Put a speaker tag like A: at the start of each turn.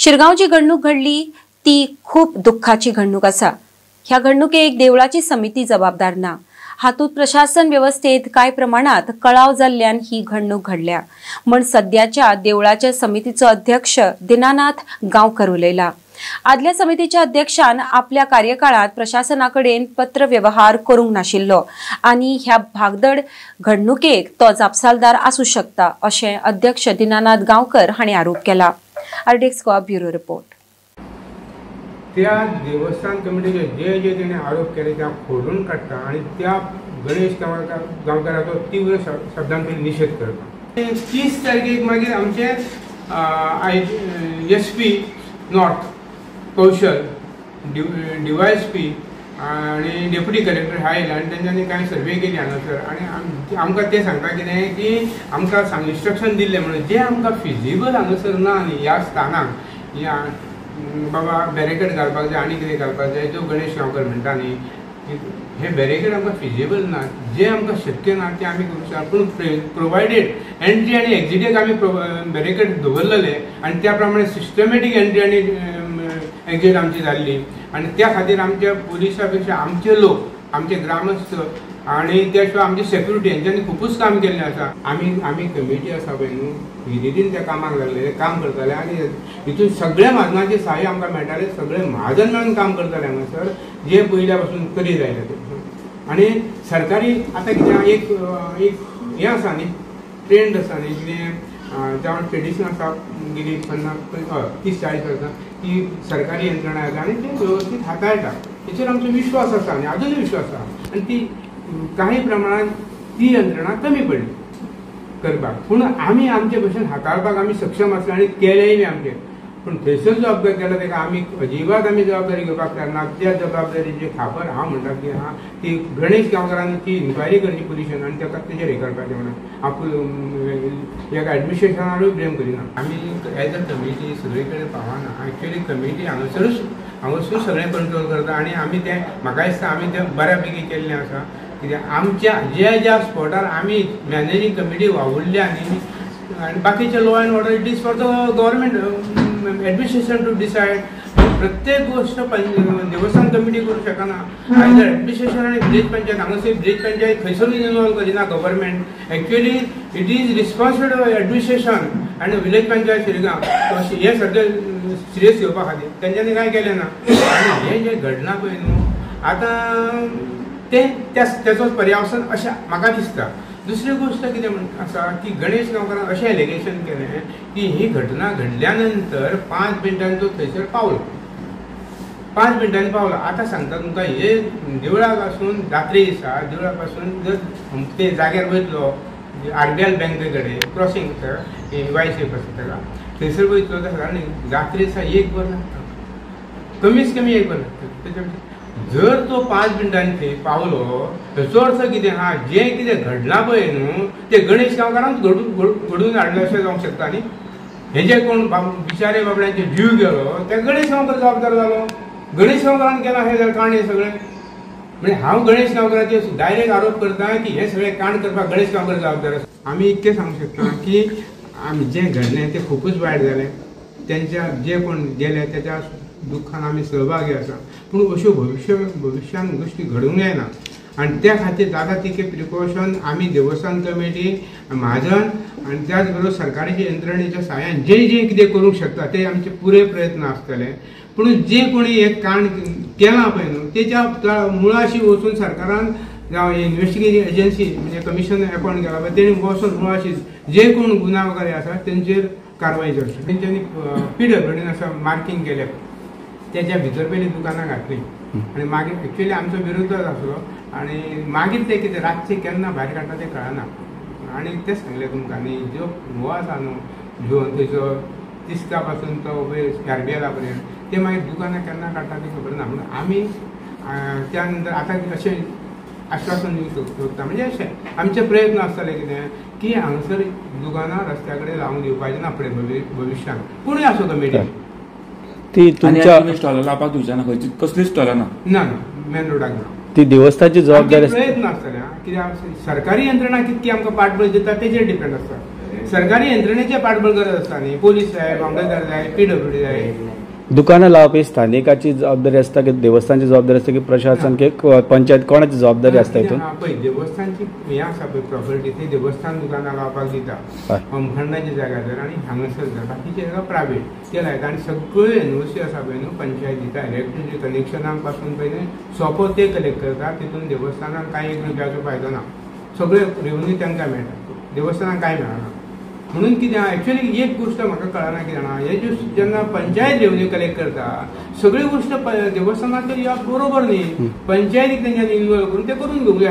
A: शिरगांव जी घडणूक घडली ती खूप दुःखाची घडणूक आसा. ह्या घडणुकेक देवळाची समिती जबाबदार ना. हातूंत प्रशासन व्यवस्थेत काय प्रमाणात कळाव जाल्ल्यान ही घडणूक घडल्या म्हण सद्याच्या देवळाच्या समितीचो अध्यक्ष दिनानाथ गांवकर उलयला. आदल्या समितीच्या अध्यक्षान आपल्या कार्यकाळात प्रशासनाकडेन पत्र व्यवहार करूंक नाशिल्लो आनी ह्या भागदड घडणुकेक तो जापसालदार आसूं शकता अशें अध्यक्ष दिनानाथ गांवकर हांणी आरोप केला. RDX Goa bureau report.
B: त्या देवस्थान कमिटीचे जे जे तेणे आरोप केले त्या खोडून काडटा आनी त्या गणेश गांवकाराचो तीव्र शब्दान निशेध करता. 30 तारखेक मागीर आमचे I S P north Kaushal, DYSP आनी डेप्युटी कलेक्टर हा आयले आनी तेंच्यांनी कांय सर्वे केली हांगासर आनी आमकां तें सांगता कितें की आमकां सांग इन्स्ट्रक्शन दिल्लें म्हणून जें आमकां फिजिबल हांगासर ना न्ही ह्या स्थानाक ह्या बाबा बॅरिकेड घालपाक जाय आनी कितें घालपाक जाय जो गणेश गांवकर म्हणटा न्ही हे बॅरिकेड आमकां फिजिबल ना, जें आमकां शक्य ना तें आमी करूंक शकना. पूण प्रोवायडेड एंट्री आनी एक्झिटेक आमी बॅरिकेड दवरलेले आनी त्या प्रमाणे सिस्टमॅटीक एंट्री आनी एक्झिट आमची जाल्ली आनी त्या खातीर आमच्या पुलिसा पेक्षा आमचे लोक, आमचे ग्रामस्थ आनी त्या शिवाय आमची सेक्युरिटी हेंच्यांनी खुबूच काम केल्लें आसा. आमी आमी कमिटी आसा पळय न्हू हिरिरीन त्या कामाक लागलेले, काम करताले आनी हितून सगळ्या म्हाजनांचे सहाय्य आमकां मेळटालें. सगळे म्हाजन मेळून काम करताले हांगासर जे पयल्या पासून करीत आयले ते. आनी सरकारी आतां कितें एक एक हें आसा न्ही, ट्रेंड आसा न्ही कितें जावं ट्रेडिशन आसा गेली 50 30-40 वर्सां की सरकारी यंत्रणा येता आनी ते वेवस्थीत हाताळटा हेचेर आमचो विश्वास आसा आनी आजुनूय विश्वास आसा आनी ती काही प्रमाणात ती यंत्रणा कमी पडली करपाक, पूण आमी आमचे भशेन हाताळपाक आमी सक्षम आसले आनी केलेंय बी आमचें. पूण थंयसर जो अपघात केला ताका आमी अजिबात आमी जबाबदारी घेवपाक तयार ना. त्या जबाबदारीची खापर हांव म्हणटा की हा ती गणेश गांवकारान ती इन्क्वायरी करची पुलिशेन आनी ताका तेजेर हें करपाचें म्हणून हांव एका एडमिनिस्ट्रेशनारूय ब्लेम करिना. आमी एज अ कमिटी सगळे कडेन पावना. एक्चुअली कमिटी हांगासरूच हांगासर सगळें कंट्रोल करता आनी आमी तें म्हाका दिसता आमी तें बऱ्या पैकी केल्लें आसा. कित्याक आमच्या ज्या ज्या स्पॉटार आमी मॅनेजींग कमिटी वावुरल्या न्ही आनी बाकीचे law and order it is for the government administration to decide. प्रत्येक गोष्ट देवस्थान कमिटी करूंक शकना. आयदर एडमिनिस्ट्रेशन आनी विलेज पंचायत हांगासर विलेज पंचायत खंयसरूय इनवॉल्व करिना government. Actually it is responsibility of administration आनी विलेज पंचायत शिरगांव हें सगळें सिरियस घेवपा खातीर तेंच्यांनी कांय केलें ना. आनी हें जें घडलां पळय न्हू आतां तें तेचोच पर्यावसन अशें म्हाका दिसता. दुसरी गोष्ट कितें म्हण आसा की गणेश गांवकारान अशें एलिगेशन केलें की ही घटना घडल्या नंतर 5 मिनटांनी तो थंयसर पावलो, 5 मिनटांनी पावलो. आतां सांगता तुमकां हे देवळा पासून रात्री दिसा देवळा पासून जर ते जाग्यार वयतलो आरबीएल बँके कडेन क्रॉसींग वाय शेप आसा ताका थंयसर वयतलो जाल्यार रात्री दिसा 1 वर लागता, कमीच कमी 1 वर लागता. तेच्या जर तो 5 मिनटांनी थंय पावलो हेचो अर्थ कितें आहा जें कितें घडलां पळय न्हू तें गणेश गांवकारान घडून हाडलें अशें जावंक शकता न्ही. हे जे कोण बिचारे बाबड्यांचे जीव गेलो ते गणेश गांवकर जबाबदार जालो. गणेश गांवकारान केलां हें कांड हें सगळें. म्हणजे हांव गणेश गांवकराचेर डायरेक्ट आरोप करता की हें सगळें कांड करपाक गणेश गांवकर जबाबदार आसा. आमी इतकें सांगूंक शकता की आमी जें घडलें तें खुबूच वायट जालें. तेंच्या जे कोण गेले तेच्या दुख्खान आमी सहभागी आसा. पूण अश्यो भविश्यान गोश्टी घडूंक जायना आनी त्या खातीर जाता तितकें प्रिकॉशन आमी देवस्थान कमिटी म्हाजन आनी त्याच बरोबर सरकाराच्या यंत्रणेच्या साहाय्यान जे जे कितें करूंक शकता ते आमचे पुरे प्रयत्न आसतले. पूण जे कोणी हें कांड केलां पळय न्हू तेच्या मुळाशी वचून सरकारान जावं इन्वेस्टिगेशन एजन्सी म्हणजे कमिशन अपॉयंट केला पळय तेणी वचून मुळाशी जे कोण गुन्यांवकारी आसा तेंचेर कारवाय जावची. तेंच्यांनी पीडब्ल्यूडीन आसा मार्कींग केलें तेच्या भितर पयलीं दुकानां घातलीं आनी मागीर एक्चुअली आमचो विरोधच आसलो आनी मागीर ते कितें रातचें केन्ना भायर काडटा तें कळना. आनी तें सांगलें तुमकां न्ही जो हो आसा न्हू झोन थंयचो तिस्का पासून तो वयर आरबीएला पर्यंत ते मागीर दुकानां केन्ना काडटा तें खबर ना. म्हणून आमी त्या नंतर आतां अशें आश्वासन दिवंक सोदता म्हणजे अशें आमचे प्रयत्न आसतले कितें की हांगासर दुकानां रस्त्या कडेन लावंक दिवपाचें ना फुडें भविश्यांत कोणूय आसूं कमिटी.
C: ती तुमच्या
D: स्टॉलां लावपाक दिवचे ना, खंयची कसलीच स्टॉलां ना
B: ना मेन रोडाक ना.
C: ती देवस्थानची जबाबदारी
B: प्रयत्न आसतले कित्याक सरकारी यंत्रणा कितकी आमकां पाठबळ दिता तेजेर डिपेंड आसता. सरकारी यंत्रणेचे पाठबळ गरज आसता न्ही, पोलीस जाय, मामलेदार जाय, पीडब्ल्यूडी जाय.
C: दुकानां लावप ही स्थानिकाची जबाबदारी आसता की देवस्थानची जबाबदारी आसता की प्रशासन की पंचायत, कोणाची जबाबदारी आसता हितून?
B: पळय देवस्थानची हें आसा पळय प्रॉपर्टी, ती देवस्थान दुकानां लावपाक दिता होमखंडाच्या जाग्यार आनी हांगासर जाता, बाकीचे जागा प्रायवेट ते लायता. आनी सगळ्यो एनओसी आसा पळय न्हू पंचायत दिता, इलेक्ट्रिसिटी कनेक्शनाक पासून पळय न्हू सोपो ते कलेक्ट करता, तितून देवस्थानाक कांय 1 रुपयाचो फायदो ना, सगळे रेवन्यू तांकां मेळटा, देवस्थानाक कांय मेळना. म्हणून कितें एक्चुअली एक गोश्ट म्हाका कळना कितें जाणा, हे ज्यो जेन्ना पंचायत रेवन्यू कलेक्ट करता सगळी गोश्ट देवस्थानाचेर येवप बरोबर न्ही, पंचायतीक तेंच्यांनी इन्वॉल्व करून ते करून घेवंक जाय.